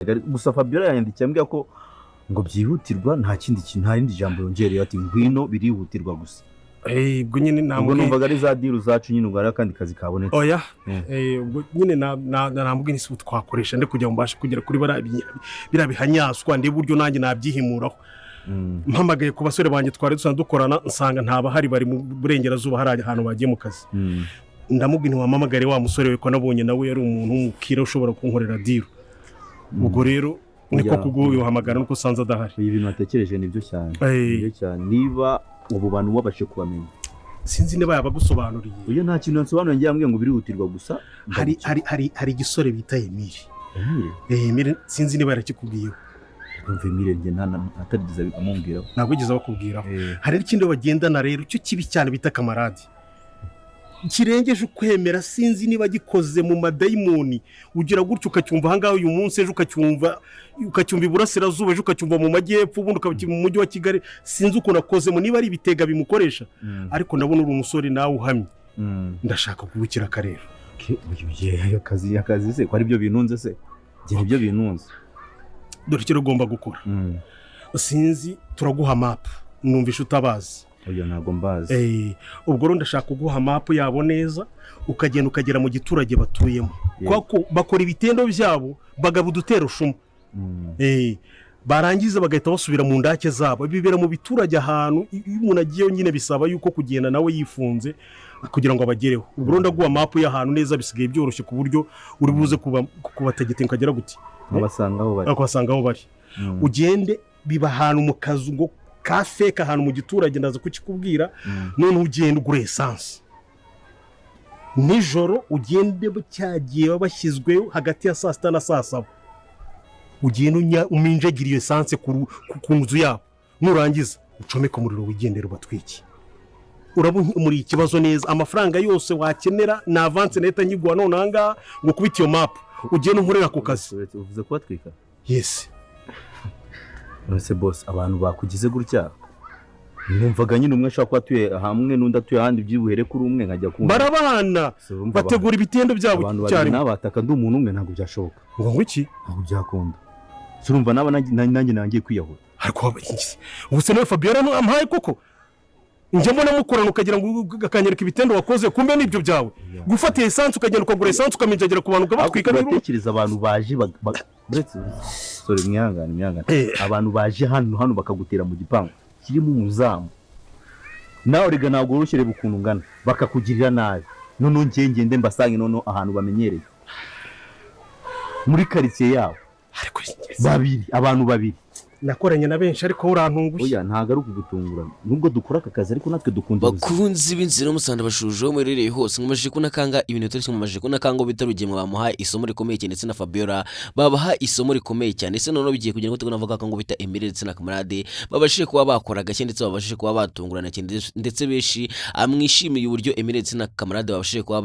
Gusa Fabiola yanyandikiye ambwira ko ngo byihutirwa, nta kindi kintu, nta rindi jambo yongereye, ati ngwino birihutirwa gusa. Ubwo nyine Ubwo namubwiye. Numvaga ari za deal zacu nyine, ubwo ari akandi kazi kabonetse. Oya. Ubwo nyine namubwiye nisi twakoresha nde kugira ngo mbashe kugera kuri biriya bihanyaswa, ndebe uburyo nanjye nabyihimuraho. Mpamagaye ku basore banjye twari dusanzwe dukorana, nsanga ntabahari, bari mu burengerazuba, hari ahantu bagiye mu kazi. Ndamubwira ntiwampamagare wa musore we, ko nabonye nawe yari umuntu w'umukire ushobora kunkorera deal. Ubwo rero niko kuguhamagara nuko usanze adahari. Ibi bintu watekereje nibyo cyane. Nibyo cyane, niba ubu bantu wabashe kubamenya. Sinzi niba yabagusobanuriye. Uyu nta kintu yansobanuriye, ngiye yambwiye ngo birihutirwa gusa. Hari igisore bita Emile. Emile? Emile, sinzi niba yarakikubwiyeho. Ndumva Emile njye nta atarigeze amumbwiraho. Ntabwo yigeze abakubwiraho. Hari n'ikindi bagendana rero cyo kibi cyane bita Kamarade, kirengeje ukwemera. Sinzi niba gikoze mu madayimoni. Ugira gutyo ukacyumva ahangaha uyu munsi, ejo ukacyumva iburasirazuba, ejo ukacyumva mu majyepfo, ubundi ukacyumva mu mujyi wa Kigali. Sinzi ukuntu akozemo, niba ari ibitega bimukoresha. Ariko ndabona uri umusore nawe uhamye. Ndashaka kubukira akarero. Okay, uyu ye, akazi se ko ari byo bintunze se? Njye nibyo bintunze. Dore icyo ugomba gukora. Sinzi, turaguha map, numvisha utabazi. Oya, ntabwo mbazi. Ubwo rero ndashaka kuguha map yabo neza, ukagenda ukagera mu giturage batuyemo. Kuko bakora ibitendo byabo, bagaba udutero shuma. Barangiza bagahita basubira mu ndake zabo. Bibera mu biturage ahantu iyo umuntu agiyeyo nyine bisaba yuko kugenda nawe yifunze kugira ngo abagereho. Ubwo rero ndaguha map y'ahantu neza, bisigaye byoroshye ku buryo uri buze kubategeka ukagera gute. Nkabasanga aho bari. Ukabasanga aho bari. Ugende, biba ahantu mu kazu ngo ka fake, ahantu mu giturage, ndaza kukikubwira. Noneho ugenda ugura essence nijoro, ugende cyagiye baba bashyizwe hagati ya saa 6 na saa 7, ugende uminjagire iyo essence ku nzu yabo. Nurangiza ucomeke umuriro, wigendere, ubatwike. Urabona muri ikibazo neza. Amafaranga yose wakenera ni avance, nahita nyiguha none aha ngaha ngo kubite iyo map, ugende unkorera ako kazi. Uvuze kubatwika? Yes. None boss, abantu bakugize gutya, numvaga nyine umwe ashobora kuba atuye hamwe n'undi atuye ahandi, byibuhere kuri umwe nkajya kumva. Barabana. So, urumva Bategura ibitendo byabo abantu babiri icyarimwe. Nabataka ndi umuntu umwe, ntabwo byashoboka. Ngo iki? Ntabwo byakunda. So, urumva naba nanjye nangiye kwiyahura. Ariko ubu se nawe Fabiola ampaye koko, njya mbona mukorana ukagira ngo akanyereka ibitendo wakoze, kumbe nibyo byawe, gufata essence ukagenda ukagura essence ukaminjagira ku bantu ukabatwika. Ariko uratekereza abantu baje uretse, sorry, mwihangane, mwihangane. Abantu baje hano bakagutera mu gipangu kirimo umuzamu, nawe rega ntabwo woroshye, reba ukuntu ungana, bakakugirira nabi. Noneho njye ngende mbasange noneho ahantu bamenyereye muri karitsiye yabo. Ariko Babiri, abantu babiri. Nakoranye na benshi, ariko wowe urantunguye. Oya, ntabwo ari ukugutungura, nubwo dukora aka kazi ariko natwe dukunda ubuzima. Bakunzi b'inzira musanda bashuje muherereye hose, nkomeje kunakanga ibintu bitari, nkomeje kunakanga bita Rugema bamuha isomo rikomeye cyane, ndetse na Fabiola babaha isomo rikomeye cyane. Ese noneho bigiye kugira ngo tunavuga ko ngo bita Emile ndetse na Kamarade babashije kuba bakora agashya, ndetse babashije kuba batungurana cyane, ndetse benshi mwishimiye uburyo Emile ndetse na Kamarade babashije kuba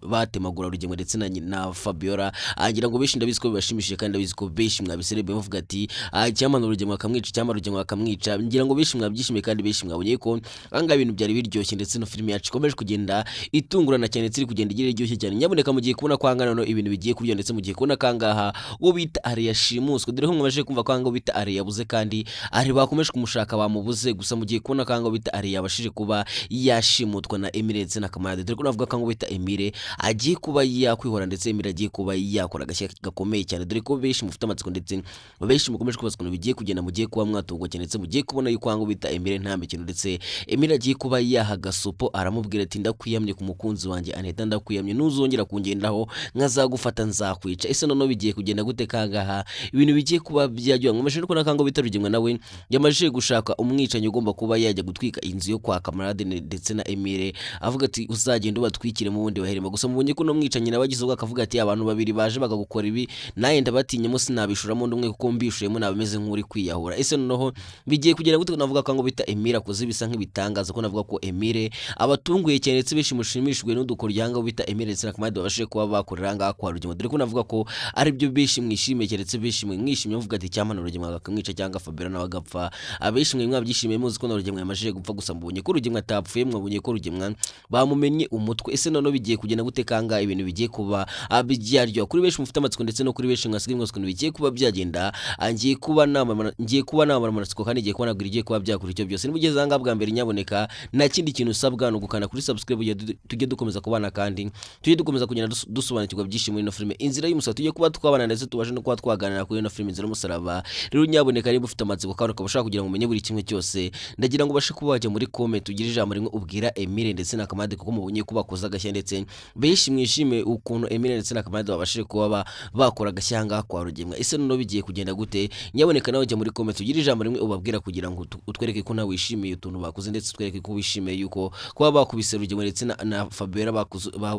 batemagura Rugema ndetse na Fabiola. Ngira ngo benshi ndabizi ko bibashimishije, kandi ndabizi ko benshi mwabiserebeye bavuga ati icyampa Rugema bakamwica, icyampa Rugema bakamwica. Ngira ngo benshi mwabyishimiye, kandi benshi mwabonye ko ahangaha ibintu byari biryoshye, ndetse no filime yacu ikomeje kugenda itungurana cyane, ndetse iri kugenda igira iryoshye cyane. Nyabuneka mugiye kubona ko ahangaha noneho ibintu bigiye kurya, ndetse mugiye kubona ko ahangaha uwo bita Ari yashimuswe. Dore ko mwabashije kumva ko ahangaha uwo bita Ari yabuze, kandi Ari bakomeje kumushaka bamubuze. Gusa mugiye kubona ko ahangaha uwo bita Ari yabashije kuba yashimutwa na Emile ndetse na Kamarade. Dore ko navuga ko ahangaha uwo bita Emile agiye kuba yakwihora, ndetse Emile agiye kuba yakora agashya gakomeye cyane. Dore ko benshi mufite amatsiko, ndetse benshi mukomeje kubaza ukuntu bigiye kugenda. Mugiye kuba mwatungwa cyane, ndetse mugiye kubona yuko ahangaha bita Emile nta mikino, ndetse Emile agiye kuba yaha gasopo, aramubwira ati ndakwiyamye ku mukunzi wanjye Aneta, ndakwiyamye, ntuzongera kungendaho nkazagufata nzakwica. Ese noneho bigiye kugenda gute kangaha ibintu bigiye kuba byajya? Nkomeje no kubona kango bita Rugemwa nawe yamajije gushaka umwicanyi ugomba kuba yajya gutwika inzu yo kwa Kamarade ndetse na Emile, avuga ati uzagenda ubatwikiremo ubundi baherema. Gusa mubonye ko uno mwicanyi nawe agize ubwo akavuga ati abantu babiri baje bakagukora ibi, nawe ndabatinyemo, sinabishuramo undi umwe, kuko mbishuyemo naba meze nk'uri nk'uri kwiyahura. Ese noneho bigiye kugenda gute? Navuga ko ngo bita Emile akoze bisa nk'ibitangaza, ko navuga ko Emile abatunguye cyane, ndetse benshi mushimishijwe n'udukoryo aha ngaha bita Emile ndetse na Kamadi babashije kuba bakorera aha ngaha kwa Rugema, dore ko navuga ko aribyo benshi mwishimiye cyane, ndetse benshi mwishimiye muvuga ati cyamana Rugema bakamwica cyangwa Fabiola nawe agapfa. Abenshi mwe mwabyishimiye muzi ko na Rugema yamajije gupfa, gusa mubonye ko Rugema atapfuye, mwabonye ko Rugema bamumenye umutwe. Ese noneho bigiye kugenda gute kanga ibintu bigiye kuba byaryoha kuri benshi mufite amatsiko, ndetse no kuri benshi mwasigaye mwese ukuntu bigiye kuba byagenda? Ngiye kuba namara amatsiko kandi ngiye kuba nabwira igiye kuba byakora icyo byose. Niba ugeze aha ngaha bwa mbere, nyaboneka nta kindi kintu usabwa ni ugukanda kuri subscribe kugira tujye dukomeza kubana kandi tujye dukomeza kugenda dusobanukirwa byinshi muri ino filime Inzira y'Umusaraba. Tujye kuba twabana ndetse tubashe no kuba twaganira kuri ino filime Inzira y'Umusaraba. Rero nyaboneka niba ufite amatsiko kandi ukaba ushaka kugira ngo umenye buri kimwe cyose, ndagira ngo ubashe kuba wajya muri comment ugire ijambo rimwe ubwira Emile ndetse na Kamadi, kuko mubonye ko bakoze agashya, ndetse benshi mwishime ukuntu Emile ndetse na Kamadi babashije kuba bakora agashya aha ngaha kwa Rugemwa. Ese noneho bigiye kugenda gute? Nyaboneka nawe jya muri comment ugire ijambo rimwe ubabwira kugira ngo utwereke ko nawe wishimiye utuntu bakoze, ndetse utwereke ko wishimiye yuko kuba bakubise Rugemwa ndetse na Fabiola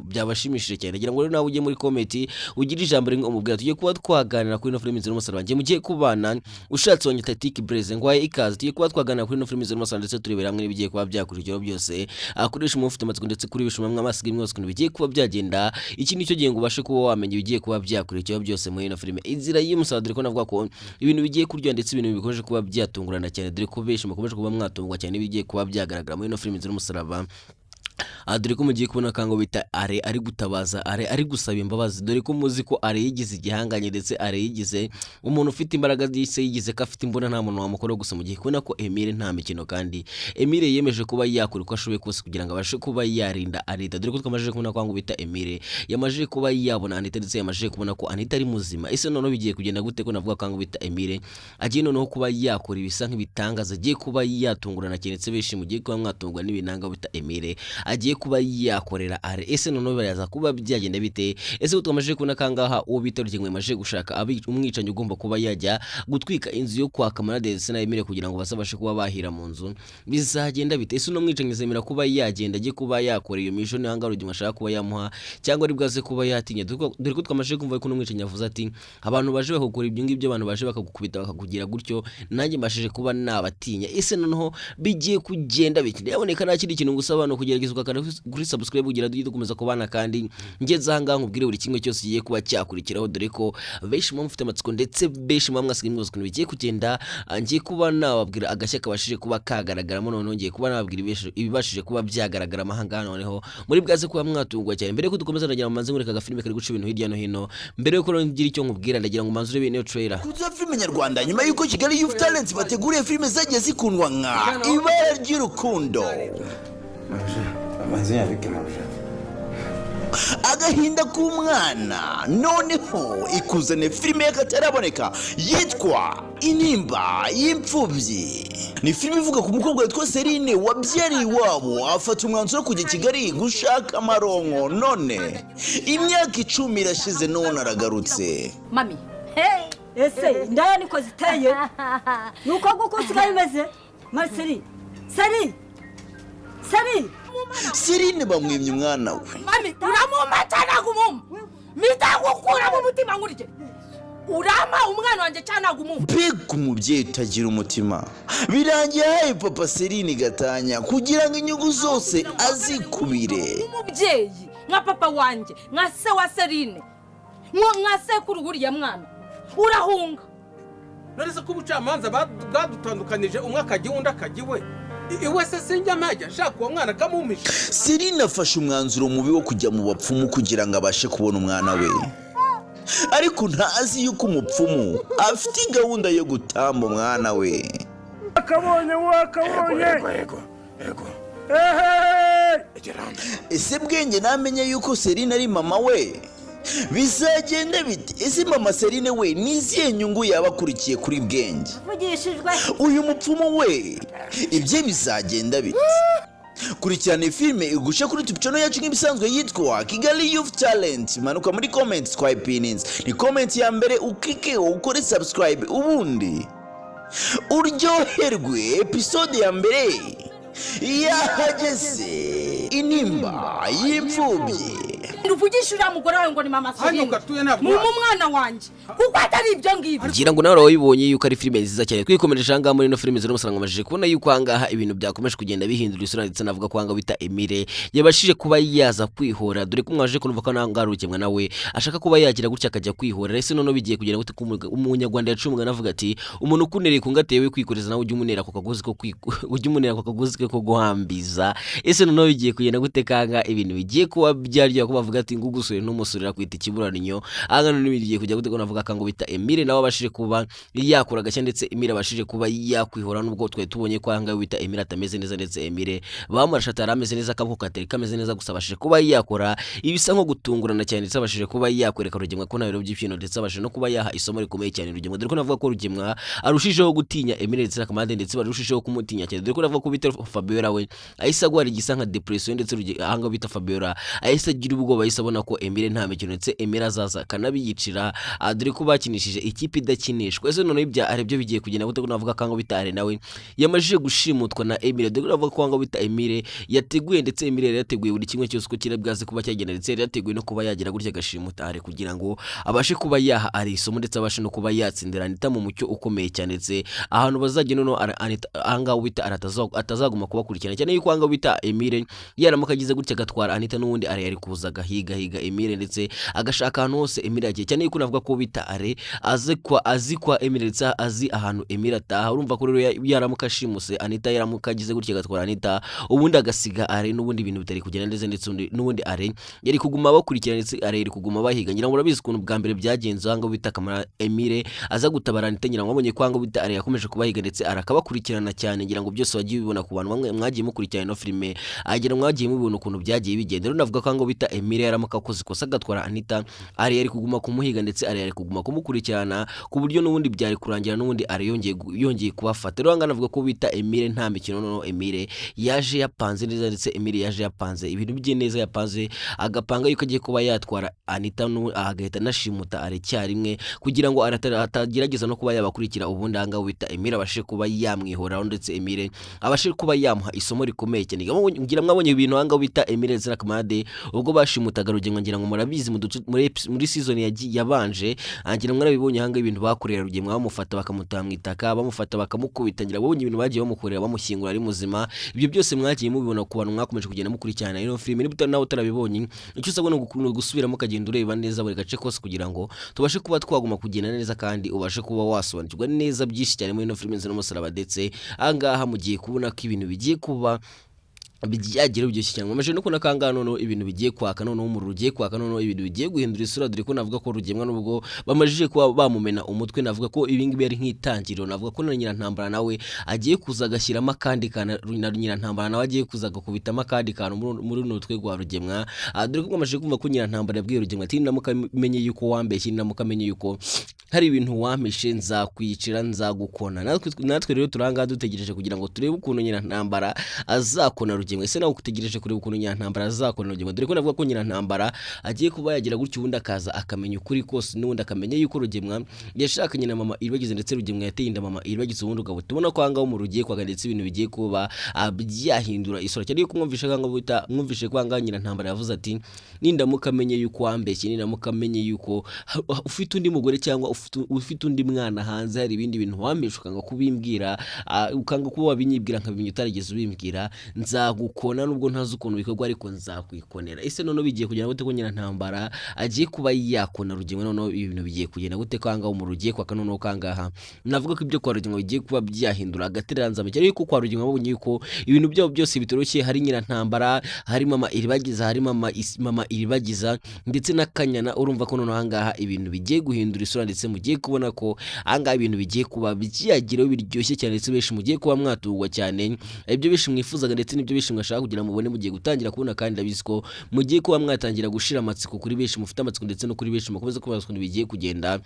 byabashimishije cyane. Ndagira ngo rero nawe ujye muri comment ugire ijambo rimwe umubwira, tujye kuba twaganira kuri ino filime Inzira y'Umusaraba. Njye mugiye kubana ushatse wanyita Tiki Blaze, ngwaye ikaze. Tugiye kuba twaganira kuri ino filime Inzira y'Umusaraba, ndetse turebera hamwe n'ibigiye kuba byakurikiraho byose. Akoresha umuntu ufite amatsiko, ndetse kuri bishuma mwamasiga mwose ukuntu bigiye kuba byagenda. Iki nicyo gihe ngo ubashe kuba wamenya ibigiye kuba byakurikiraho byose muri ino filime Inzira y'Umusaraba, dore ko navuga ko ibintu bigiye kuryoha ndetse ibintu bikomeje kuba byatungurana cyane, dore ko benshi mukomeje kuba mwatungwa cyane n'ibigiye kuba byagaragara muri ino filime Inzira y'Umusaraba. Aha dore ko mugiye kubona akango bita Are ari gutabaza, Are ari gusaba imbabazi, dore ko muzi ko Are yigize igihanganye, ndetse Are yigize umuntu ufite imbaraga zise, yigize ko afite imbunda nta muntu wamukora. Gusa mugiye kubona ko Emile nta mikino, kandi Emile yemeje kuba yakora uko ashoboye kose kugira ngo abashe kuba yarinda Anita, dore ko twamajije kubona ko ngo bita Emile yamajije kuba yabona Anita, ndetse yamajije kubona ko Anita ari muzima. Ese noneho bigiye kugenda gute ko navuga ko ngo bita Emile agiye noneho kuba yakora ibisa nk'ibitangaza, agiye kuba yatungurana cyane, ndetse benshi mugiye kuba mwatungwa n'ibinanga bita Emile agiye kuba yakorera Are? Ese noneho biraza kuba byagenda bite? Ese ko twamajije kubona kangaha uwo bita Rugingo yamajije gushaka umwicanyi ugomba kuba yajya gutwika inzu yo kwa Kamarade ndetse na Emile kugira ngo bazabashe kuba bahira mu nzu, bizagenda bite? Ese uno mwicanyi azemera kuba yagenda ajye kuba yakora iyo mission ahangaha Rugingo ashaka kuba yamuha, cyangwa ari bwaze kuba yatinya? Dore ko twamajije kumva ko uno mwicanyi yavuze ati abantu baje bakakora ibyo ngibyo, abantu baje bakagukubita bakakugira gutyo, nanjye mbashije kuba nabatinya. Ese noneho bigiye kugenda bite? Yaboneka nta kindi kintu ngusaba no kugerageza ugakanda kuri subscribe kugira tujye dukomeza kubana, kandi ngeze aha ngaha nkubwire buri kimwe cyose kigiye kuba cyakurikiraho, dore ko benshi muba mufite amatsiko, ndetse benshi muba mwasigaye mwibaza ukuntu bigiye kugenda. Ngiye kuba nababwira agashya kabashije kuba kagaragaramo. Noneho ngiye kuba nababwira ibibashije kuba byagaragaramo aha ngaha, noneho muri bwaze kuba mwatungwa cyane. Mbere yuko dukomeza, ndagira ngo manze nkwereke agafilime kari guca ibintu hirya no hino. Mbere yuko rero ngira icyo nkubwira, ndagira ngo manze urebe ino trailer. Kuza filime nyarwanda nyuma y'uko Kigali Youth Talent bateguriye filime zagiye zikundwa nka Ibara ry'Urukundo, Vas-y avec l'argent. Agahinda k'Umwana, noneho ikuzane filime y'akataraboneka yitwa Intimba y'Imfubyi. Ni filime ivuga ku mukobwa witwa Serine wabyariye iwabo, afata umwanzuro wo kujya i Kigali gushaka amaronko, none imyaka 10 irashize, none aragarutse. Mami. Ese indaya niko ziteye? Ni uko nguko usigaye umeze, Mariseri? Seri, Seri! Serine bamwimye umwana we. Mami, uramumpa cyangwa ntabwo umumpa? Mpita mu mutima nkurye. Urampa umwana wanjye cyangwa ntabwo umumpa? Mbega umubyeyi utagira umutima! Birangiye ahaye papa Serine gatanya kugira ngo inyungu zose azikubire. Umubyeyi nka papa wanjye, nka se wa Serine, nka sekuru w'uriya mwana, urahunga. None se ko ubucamanza bwadutandukanije, umwe akajya iwe undi akajya iwe, iwe se sinjya mpajya nshaka uwo mwana akamumpisha? Serine afashe umwanzuro mubi wo kujya mu bapfumu kugira ngo abashe kubona umwana we, ariko ntazi yuko umupfumu afite gahunda yo gutamba umwana we. Wakabonye, wakabonye! Yego, yego. Ehe! Ese Bwenge namenye yuko Serine ari mama we, bizagenda bite? Ese mama Serine we ni izihe nyungu yaba akurikiye kuri Bwenge? Mvugishijwe. Uyu mupfumu we ibye bizagenda bite? Kurikirana filime igushe kuri YouTube channel yacu nk'ibisanzwe yitwa Kigali Youth Talent. Manuka muri comment twayipininze, ni comment ya mbere, ukike ukore subscribe ubundi uryoherwe. Episode ya mbere yahageze, Intimba y'Imfubyi. Ndi Genda uvugishe uriya mugore wawe ngo ni mama Hano Serine. gatuye ntabwo Mumpe wazi. umwana wanjye, kuko atari ibyo ngibyo. Ngira ngo nawe wabibonye yuko ari filime nziza cyane. Twikomereje ahangaha muri ino filime ziri umusaranga, amajije kubona yuko ahangaha ibintu byakomeje kugenda bihindura isura, ndetse navuga ko ahangaha bita Emile yabashije kuba yaza kwihora, dore ko mwaje kumva ko nahangaha Rukemwa nawe ashaka kuba yagira gutya akajya kwihora. Ese noneho bigiye kugenda gute? Ko umunyarwanda yaciye umugani avuga ati: "Umuntu ukunereye ku ngata yewe kwikoreza, nawe ujye umunera ku kagozi ko ujye umunera ku kagozi ke ko guhambiza." Ese noneho bigiye kugenda gute kanga ibintu bigiye kuba byaryoha, ko bavuga ati ngugusuye ntumusurira kwita ikiburanyo? Ahangaha noneho bigiye kujya gute ko navuga kango bita Emile nawe abashije kuba yakora agashya, ndetse Emile abashije kuba yakwihora, nubwo twari tubonye ko ahangaha bita Emile atameze neza, ndetse Emile bamurashe atari ameze neza, akaboko katari kameze neza, gusa abashije kuba yakora ibisa nko gutungurana cyane, ndetse abashije kuba yakwereka Rugemwa ko nta biro by'ibyino, ndetse abashije no kuba yaha isomo rikomeye cyane Rugemwa, dore ko navuga ko Rugemwa arushijeho gutinya Emile ndetse na Kamande, ndetse barushijeho kumutinya cyane, dore ko navuga ko bita Fabiola we ahise agwara igisa nka depression, ndetse ahangaha bita Fabiola ahise agira ubwoba, ahise abona ko Emile nta mikino, ndetse Emile azaza akanabiyicira, dore ko bakinishije ikipe idakinishwa. Ese noneho ibya aribyo bigiye kugenda gute ko navuga kango bita Are nawe yamajije gushimutwa na Emile, dore ko navuga ko kango bita Emile yateguye, ndetse Emile yari yateguye buri kimwe cyose uko kiri bwaze kuba cyagenda, ndetse yari yateguye no kuba yagira gutya agashimuta Are kugira ngo abashe kuba yaha Are isomo, ndetse abashe no kuba yatsindira Anita mu mucyo ukomeye cyane, ndetse ahantu bazajya noneho Anita ahangaha bita Are atazaguma kubakurikirana cyane, yuko ahangaha bita Emile yaramuka agize gutya agatwara Anita, n'ubundi Are yari kuza agahigahiga Emile, ndetse agashaka ahantu hose Emile yagiye, cyane yuko navuga ko bita Are azi kwa Emile, ndetse azi ahantu Emile ataha. Urumva ko rero yaramuka ashimuse Anita, yaramuka agize gutya agatwara Anita, ubundi agasiga Are, n'ubundi ibintu bitari kugenda neza, ndetse n'ubundi Are yari kuguma bakurikirana, ndetse Are yari kuguma bahiga. Ngira ngo urabizi ukuntu bwa mbere byagenze ahangaha bita Kamara Emile aza gutabara Anita. Ngira ngo wabonye ko ahangaha bita Are yakomeje kubahiga, ndetse arakabakurikirana cyane. Ngira ngo byose wagiye ubibona ku bantu bamwe mwagiye mukurikirana ino filime, agira mwagiye mubibona ukuntu byagiye bigenda. Rero navuga ko ahangaha bita Emile yaramuka akoze ikosa agatwara Anita, Are yari kuguma kumuhiga, ndetse Are yari kuguma kumukurikirana ku buryo n'ubundi byari kurangira n'ubundi Are yongeye kubafata. Rero ahangaha navuga ko bita Emile nta mikino. Noneho Emile yaje yapanze neza, ndetse Emile yaje yapanze ibintu bye neza, yapanze agapanga yuko agiye kuba yatwara Anita agahita anashimuta Are icyarimwe kugira ngo atagerageza no kuba yabakurikira, ubundi ahangaha bita Emile abashe kuba yamwihoraho, ndetse Emile abashe kuba yamuha isomo rikomeye cyane. Ngira mwabonye ibintu ahangaha bita Emile ndetse na Kamade ubwo bashimutaga Rugemwa. Ngira ngo murabizi mu duce muri season yabanje, ngira mwarabibonye ahangaha ibintu bakorera Rugemwa, bamufata bakamuta mu itaka, bamufata bakamukubita. Ngira babonye ibintu bagiye bamukorera, bamushyingura ari muzima. Ibyo byose mwagiye mubibona ku bantu mwakomeje kugenda mukurikirana ino filime. Niba nawe utarabibonye, icyo usabwa ni gusubiramo ukagenda ureba neza buri gace kose kugira ngo tubashe kuba twaguma kugenda neza, kandi ubashe kuba wasobanukirwa neza byinshi cyane muri ino filime nzi n'umusaraba. Ndetse ahangaha mugiye kubona ko ibintu bigiye kuba byagira biryoshye cyane. Nkomeje no kubona ko ahangaha noneho ibintu bigiye kwaka, noneho umuriro ugiye kwaka, noneho ibintu bigiye guhindura isura, dore ko navuga ko Rugemwa nubwo bamajije kuba bamumena umutwe, navuga ko ibi ngibi ari nk'itangiriro. Navuga ko na Nyirantambara nawe agiye kuza agashyiramo akandi kantu, na Nyirantambara nawe agiye kuza agakubitamo akandi kantu muri runo rutwe rwa Rugemwa, dore ko nkomeje kumva ko Nyirantambara yabwiye Rugemwa ati: "Ninamuka menye yuko wambeshye, ninamuka menye yuko hari ibintu wampishe, nzakwicira, nzagukona." Natwe rero turi ahangaha dutegereje kugira ngo turebe ukuntu Nyirantambara azakona Rugemwa. Ese nawe utegereje kureba ukuntu Nyirantambara azakona Rugemwa? Dore ko navuga ko Nyirantambara agiye kuba yagira gutyo, ubundi akaza akamenya ukuri kose, n'ubundi akamenya yuko Rugemwa yashakanye na mama Iribagiza, ndetse Rugemwa yateye inda mama Iribagiza, ubundi ukaba tubona ko ahangaha umuriro ugiye kwaka, ndetse ibintu bigiye kuba byahindura isura cyane, yuko mwumvishe ko ahangaha mwumvishe ko ahangaha Nyirantambara yavuze ati: "Nindamuka amenye yuko wambeshye, nindamuka amenye yuko ufite undi mugore cyangwa ufite undi mwana hanze, hari ibindi bintu wambeshe ukanga kubimbwira, ukanga kuba wabinyibwira nkabimenya utarigeze ubimbwira, nzagukona nubwo ntazi ukuntu bikorwa, ariko nzakwikonera." Ese noneho bigiye kugenda gute ko Nyirantambara agiye kuba yakona Rugemwa? Noneho ibintu bigiye kugenda gute ko ahangaha umuriro ugiye kwaka? Noneho kangaha navuga ko ibyo kwa Rugemwa bigiye kuba byahindura agatereranzamba cyane, yuko kwa Rugemwa babonye yuko ibintu byabo byose bitoroshye. Hari Nyirantambara, hari mama Iribagiza, hari mama Iribagiza ndetse na Kanyana. Urumva ko noneho ahangaha ibintu bigiye guhindura isura, ndetse mugiye kubona ko ahangaha ibintu bigiye kuba byageraho biryoshye cyane, ndetse benshi mugiye kuba mwatugwa cyane. Ibyo benshi mwifuzaga ndetse n'ibyo benshi mwashaka kugira mubone mugiye gutangira kubona, kandi ndabizi ko mugiye kuba mwatangira gushira amatsiko kuri benshi mufite amatsiko, ndetse no kuri benshi mukomeza kubaza ukuntu bigiye kugenda.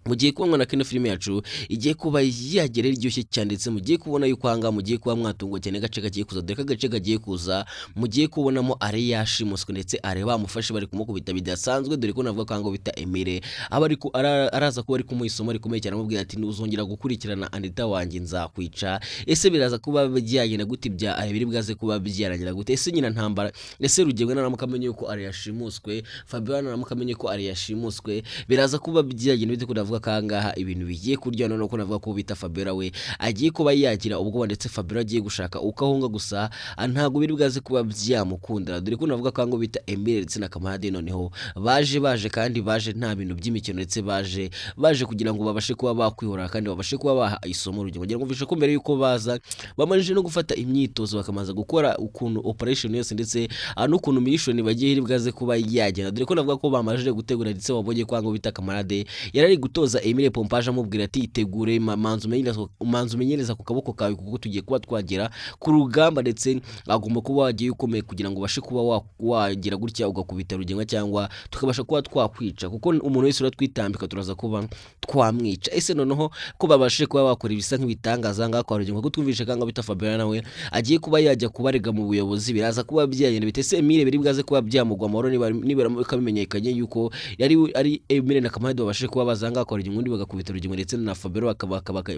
Mugiye kubona ko ino filime yacu igiye kuba yagera iryoshye cyane, ndetse mugiye kubona yuko ahangaha mugiye kuba mwatungwa cyane. Agace kagiye kuza, dore ko agace kagiye kuza mugiye kubonamo Are yashimuswe, ndetse Are bamufashe bari kumukubita bidasanzwe. Dore ko navuga ko ahangaha bita Emile aba ariko araza kuba ari kumuha isomo rikomeye cyane, amubwira ati: "Ntuzongera gukurikirana Anita wanjye, nzakwica." Ese biraza kuba byagenda gute? Ibya Are biri bwaze kuba byarangira gute? Ese nyina ntambara, ese Rugemwe naramuka amenye yuko Are yashimuswe, Fabiola naramuka amenye ko Are yashimuswe, biraza kuba byagenda bite? Ko navuga ko ahangaha ibintu bigiye kurya noneho, ko navuga ko bita Fabiola we agiye kuba yagira ubwoba, ndetse Fabiola agiye gushaka uko ahunga, gusa ntabwo biri bwaze kuba byamukundira. Dore ko navuga ko ahangaha bita Emile ndetse na Kamarade noneho baje kandi baje nta bintu by'imikino, ndetse baje kugira ngo babashe kuba bakwihora kandi babashe kuba baha isomo urugero. Kugira ngo mvishe ko mbere yuko baza bamajije no gufata imyitozo, bakamaza gukora ukuntu operation yose, ndetse n'ukuntu mission bagiye iri bwaze kuba yagenda. Dore ko navuga ko bamajije gutegura, ndetse wabonye ko ngo bita Kamarade yari ari gutoza Emile pompage, amubwira ati: "Itegure, manza umenyereza ku kaboko kawe, kuko tugiye kuba twagera ku rugamba, ndetse agomba kuba wagiye ukomeye kugira ngo ubashe kuba wagira gutya ugakubita Rugenwa, cyangwa tukabasha kuba twakwica, kuko umuntu wese uratwitambika turaza kuba twamwica." Ese noneho ko babashije kuba bakora ibisa nk'ibitangaza ngaha kwa Rugenwa, ko twumvishe kanga bita Fabiola nawe agiye kuba yajya kubarega mu buyobozi, biraza kuba byagenda bite? Ese Emile biri bwaze kuba byamugwa amahoro niba bimenyekanye yuko yari ari Emile na Kamarade babashije kuba baza ngaha kwa Rugenwa, undi bagakubita Rugenwa ndetse na Fabiola,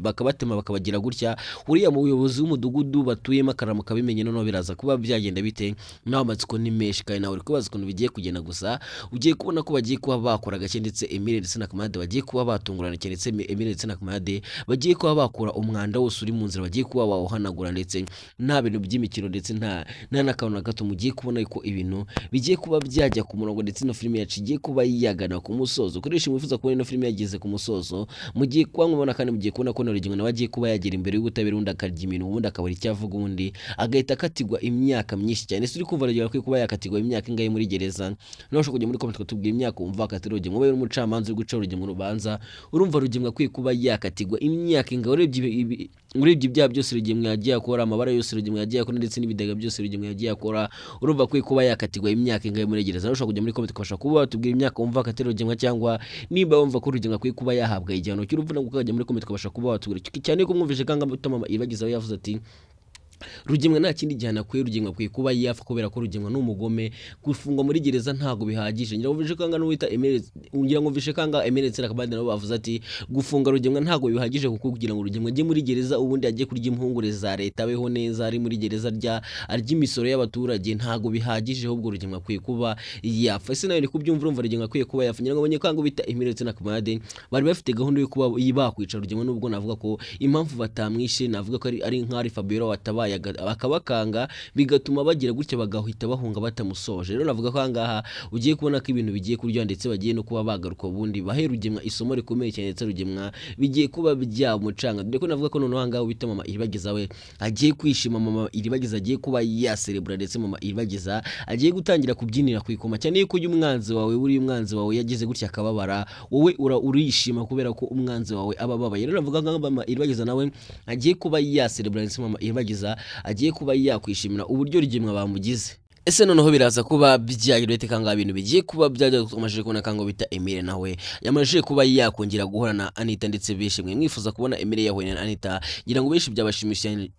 bakabatema bakabagira gutya, uriya muyobozi w'umudugudu batuyemo akaramuka abimenye, noneho biraza kuba byagenda bite? Nawe amatsiko ni menshi kandi nawe uri kubaza ukuntu bigiye kugenda. Gusa ugiye kubona ko bagiye kuba bakora gake, ndetse Emile ndetse na Kamarade bagiye kuba batungurana cyane, ndetse Emile ndetse na Kamarade bagiye kuba bakura umwanda wose uri mu nzira, bagiye kuba bawuhanagura, ndetse nta bintu by'imikino, ndetse nta n'akantu na gato. Mugiye kubona ko ibintu bigiye kuba byajya ku murongo, ndetse ino filime yacu igiye kuba yagana ku musozo. Koresha mwifuza kubona ino filime yageze ku musozo, mugiye kuba mubona, kandi mugiye kubona ko na Rugingo nawe agiye kuba yagera imbere y'ubutabera, ubundi akarya iminwa, ubundi akabura icyo avuga, ubundi agahita akatirwa imyaka myinshi cyane. Ese uri kumva Rugingo akwiye kuba yakatirwa imyaka ingahe muri gereza? Nawe ushobora kujya muri comment ukatubwira imyaka wumva akatira Rugingo. Ube umucamanza uri guca Rugingo urubanza, urumva Rugingo akwiye kuba yakatirwa imyaka ingahe? Urebye ibyaha byose Rugingo yagiye akora, amabara yose Rugingo yagiye akora, ndetse n'ibidega byose Rugingo yagiye akora, urumva akwiye kuba yakatirwa imyaka ingahe muri gereza? Nawe ushobora kujya muri comment ukabasha kuba watubwira imyaka wumva akatira Rugingo, cyangwa nimba wumva ko Rugingo akwiye kuba yahabwa igihano cy'urupfu, nabwo ukajya muri comment ukabasha kuba watubwira. Cyane ko mwumvise kanga mama Iribagiza we yavuze ati: "Rugemwa nta kindi gihano akwiye, Rugemwa akwiye kuba yapfa, kubera ko Rugemwa ni umugome, gufungwa muri gereza ntabwo bihagije." Ngira ngo mvishe kanga n'uwita Emile, ngira ngo mvishe kanga Emile ndetse na Kabandi nabo bavuze ati: "Gufunga Rugemwa ntabwo bihagije, kuko kugira ngo Rugemwa ajye muri gereza ubundi ajye kurya impungure za leta, abeho neza ari muri gereza, arya imisoro y'abaturage, ntabwo bihagije, ahubwo Rugemwa akwiye kuba yapfa." Ese nawe ni kubyumva, urumva Rugemwa akwiye kuba yapfa? Ngira ngo abonye kanga bita Emile ndetse na Kamade bari bafite gahunda yo kuba bakwica Rugemwa, nubwo navuga ko impamvu batamwishe, navuga ko ari nk'ari Fabiola watabaye akabakanga, bigatuma bagira gutya bagahita bahunga batamusoje. Rero navuga ko ahangaha ugiye kubona ko ibintu bigiye kuryoha, ndetse bagiye no kuba bagaruka ubundi bahe Rugemwa isomo rikomeye cyane, ndetse Rugemwa bigiye kuba byamucanga. Dore ko navuga ko noneho ahangaha bita mama Iribagiza we agiye kwishima, mama Iribagiza agiye kuba yaserebura, ndetse mama Iribagiza agiye gutangira kubyinira ku ikoma cyane, yuko uyu umwanzi wawe, buriya umwanzi wawe yagize gutya akababara, wowe urishima kubera ko umwanzi wawe aba ababaye. Rero navuga nka mama Iribagiza nawe agiye kuba yaserebura, ndetse mama Iribagiza agiye kuba yakwishimira uburyo Rugemwa bamugize. Ese noneho biraza kuba byagira bite kanga ibintu bigiye kuba byajya? Twamajije kubona kango bita Emile nawe yamajije kuba yakongera guhura na Anita, ndetse benshi mwe mwifuza kubona Emile yahuye na Anita. Ngira ngo benshi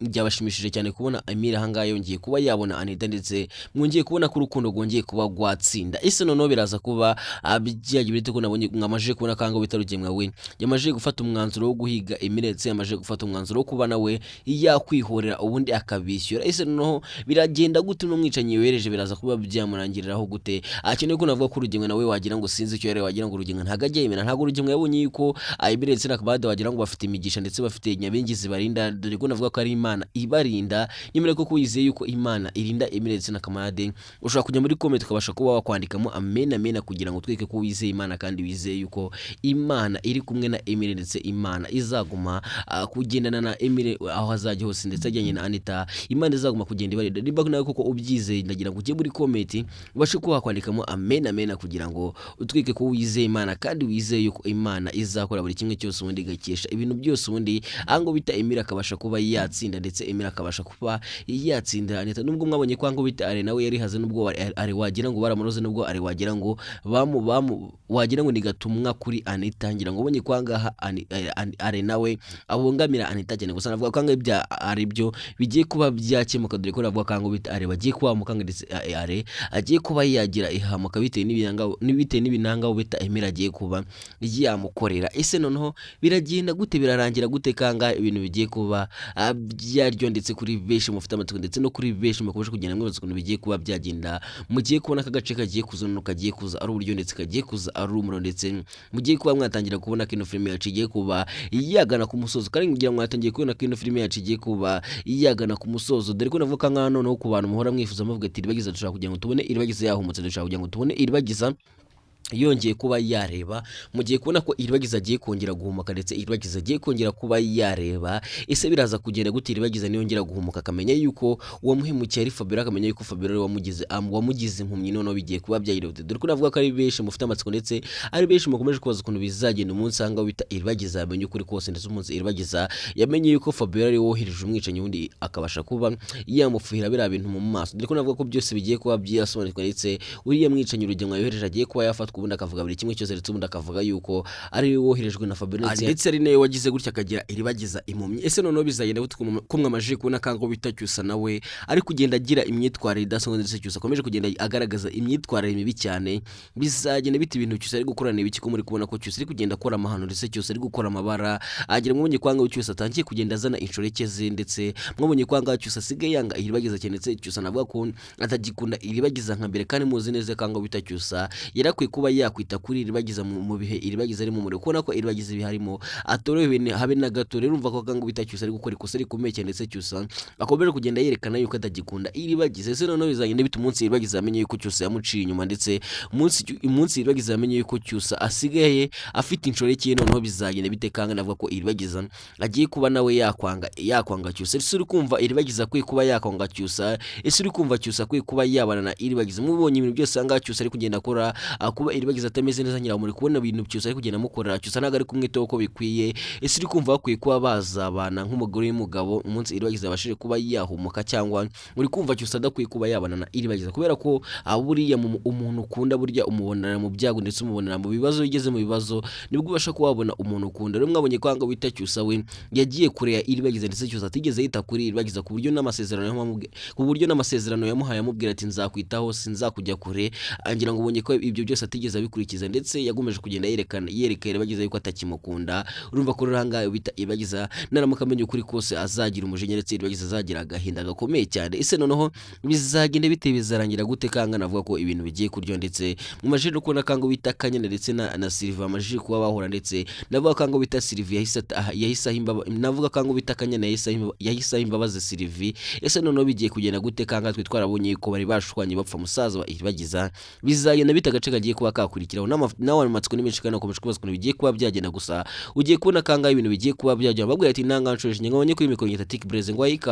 byabashimishije cyane kubona Emile ahangaha yongeye kuba yabona Anita, ndetse mwongeye kubona ko urukundo rwongeye kuba rwatsinda. Ese noneho biraza kuba byagira bite, ko nabonye mwamajije kubona kango bita Rugemwa we yamajije gufata umwanzuro wo guhiga Emile, ndetse yamajije gufata umwanzuro wo kuba nawe yakwihorera ubundi akabishyura? Ese noneho biragenda gute? N'umwicanyi yohereje biraza kuba byamurangiriraho gute? Akeneye ko navuga ko Rugemwa nawe wagira ngo sinzi icyo yari, wagira ngo Rugemwa ntabwo ajya yemera, ntabwo Rugemwa yabonye yuko Emile ndetse na Kabade wagira ngo bafite imigisha, ndetse bafite nyabingi zibarinda. Dore ko navuga ko ari Imana ibarinda. Nyamara koko wizeye yuko Imana irinda Emile ndetse na Kamade, ushobora kujya muri comment ukabasha kuba wakwandikamo amen amen, kugira ngo tweke ko wizeye Imana kandi wizeye yuko Imana iri kumwe na Emile, ndetse Imana izaguma kugendana na Emile aho azajya hose, ndetse ajyanye na Anita, Imana izaguma kugenda ibarinda. Niba nawe koko ubyizeye, ndagira Ndagira ngo ujye muri comment ubashe kuba wakwandikamo amen amen, kugira ngo utwike ko wizeye Imana kandi wizeye yuko Imana izakora buri kimwe cyose, ubundi igakesha ibintu byose, ubundi aho bita Emile akabasha kuba yatsinda, ndetse Emile akabasha kuba yatsinda Anita. Nubwo mwabonye ko ngo bita Are nawe yarihaze, nubwo Are wagira ngo baramuroze, nubwo Are wagira ngo bamu bamu wagira ngo ni gatumwa kuri Anita, ngira ngo ubonye ko ahangaha Are nawe abongamira Anita cyane. Gusa navuga ko ahangaha ibya ari byo bigiye kuba byakemuka, dore ko navuga ko ahangaha bita Are bagiye kuba bamukanga, ndetse Are agiye kuba yagira ihamuka bitewe n'ibinanga, bitewe n'ibinanga bita Emile agiye kuba yamukorera. Ese noneho biragenda gute? Birarangira gute? Kanga ibintu bigiye kuba byaryo, ndetse kuri benshi mufite amatsiko, ndetse no kuri benshi mukomeje kugenda mwibaza ukuntu bigiye kuba byagenda. Mugiye kubona ko agace kagiye kuza noneho kagiye kuza ari uburyo, ndetse kagiye kuza ari umuriro, ndetse mugiye kuba mwatangira kubona ko ino filime yacu igiye kuba yagana ku musozo. Kandi ngira ngo mwatangiye kubona ko ino filime yacu igiye kuba yagana ku musozo, dore ko navuga nkaho noneho ku bantu muhora mwifuza muvuga ati Iribagiza dushaka kugira ngo tubone Iribagiza yahumutse, dushaka kugira ngo tubone Iribagiza yongeye kuba yareba. Mugiye kubona ko Iribagiza agiye kongera guhumuka, ndetse Iribagiza agiye kongera kuba yareba. Ese biraza kugenda gute Iribagiza niyongera guhumuka, akamenya yuko uwamuhemukiye ari Fabiola, akamenya yuko Fabiola ari wamugize impumyi? Noneho bigiye kuba byagira gute? Dore ko navuga ko ari benshi mufite amatsiko, ndetse ari benshi mukomeje kubaza ukuntu bizagenda umunsi ahangaha bita Iribagiza yamenye ukuri kose, ndetse umunsi Iribagiza yamenye yuko Fabiola ari we wohereje umwicanyi, undi akabasha kuba yamufuhira biriya bintu mu maso. Dore ko navuga ko byose bigiye kuba byasobanukirwa, ndetse uriya mwicanyi Rugema yohereje agiye kuba yafatwa, ubundi akavuga buri kimwe cyose, ndetse ubundi akavuga yuko ari we woherejwe na Fabiola, ndetse ari nawe wagize gutya akagira Iribagiza impumyi. Ese noneho bizagenda gute ko mwamajije kubona kango bita Cyusa nawe ari kugenda agira imyitwarire idasanzwe, ndetse Cyusa akomeje kugenda agaragaza imyitwarire mibi cyane? Bizagenda bita ibintu Cyusa ari gukora ni ibiki, ko muri kubona ko Cyusa ari kugenda akora amahano, ndetse Cyusa ari gukora amabara agira? Mwabonye ko ahangaha Cyusa atangiye kugenda azana inshoreke ze, ndetse mwabonye ko ahangaha Cyusa asigaye yanga Iribagiza cyane, ndetse Cyusa navuga ko atagikunda Iribagiza nka mbere. Kandi muzi neza ko ahangaha bita Cyusa yarakwiye kuba yakwita kuri Iribagiza mu bihe Iribagiza ari mu muriro, kubona ko Iribagiza ibihe arimo atorohewe habe na gato. Rero urumva ko ahangaha bita Cyusa ari gukora ikosa rikomeye cyane, ndetse Cyusa akomeje kugenda yerekana yuko atagikunda Iribagiza. Ese noneho bizagenda bita umunsi Iribagiza yamenye yuko Cyusa yamuciye inyuma, ndetse umunsi Iribagiza yamenye yuko Cyusa asigaye afite inshoreke ye, noneho bizagenda bite? Kanga navuga ko Iribagiza agiye kuba nawe yakwanga Cyusa. Ese uri kumva Iribagiza akwiye kuba yakwanga Cyusa? Ese uri kumva Cyusa akwiye kuba yabana na Iribagiza? Mubonye ibintu byose ahangaha Cyusa ari kugenda akora, kuba Iribagiza atameze neza, ngira ngo muri kubona ibintu Cyusa ari kugenda amukorera. Cyusa ntabwo ari kumwitaho uko bikwiye. Ese uri kumva bakwiye kuba bazabana nk'umugore n'umugabo umunsi Iribagiza yabashije kuba yahumuka, cyangwa uri kumva Cyusa adakwiye kuba yabana na Iribagiza? Kubera ko buriya umuntu ukunda burya umubonera mu byago, ndetse umubonera mu bibazo. Iyo ugeze mu bibazo nibwo ubasha kuba wabona umuntu ukunda. Rero mwabonye ko ahangaha wita Cyusa we yagiye kure ya Iribagiza, ndetse Cyusa atigeze yita kuri Iribagiza, ku buryo n'amasezerano yamuhaye amubwira ati nzakwitaho sinzakujya kure, ngira ngo ubonye ko ibyo byose atigeze abikurikiza, ndetse yagomeje kugenda yerekana yereka Iribagiza yuko atakimukunda. Urumva ko rero ahangaha bita Iribagiza naramuka amenye ukuri kose azagira umujinya, ndetse Iribagiza azagira agahinda gakomeye cyane. Ese noneho bizagenda bite? Bizarangira gute? Kanga navuga ko ibintu bigiye kuryoha, ndetse mu majije no kubona kango bita Kanyana ndetse na Silva amajije kuba bahura, ndetse navuga kango bita Sylvie yahise aha navuga kango bita Kanyana yahise aha imbabazi Sylvie. Ese noneho bigiye kugenda gute? Kanga twe twarabonye ko bari bashwanye bapfa musaza wa Iribagiza. Bizagenda bita agace kagiye kuba kakurikiraho? Nawe amatsiko ni menshi kandi akomeje kubaza ukuntu bigiye kuba byagenda. Gusa ugiye kubona kanga ibintu bigiye kuba byagenda, babwira ati nanga nshoje ngabonye kuri mikoro nyita Tik Blaze ngo ayika.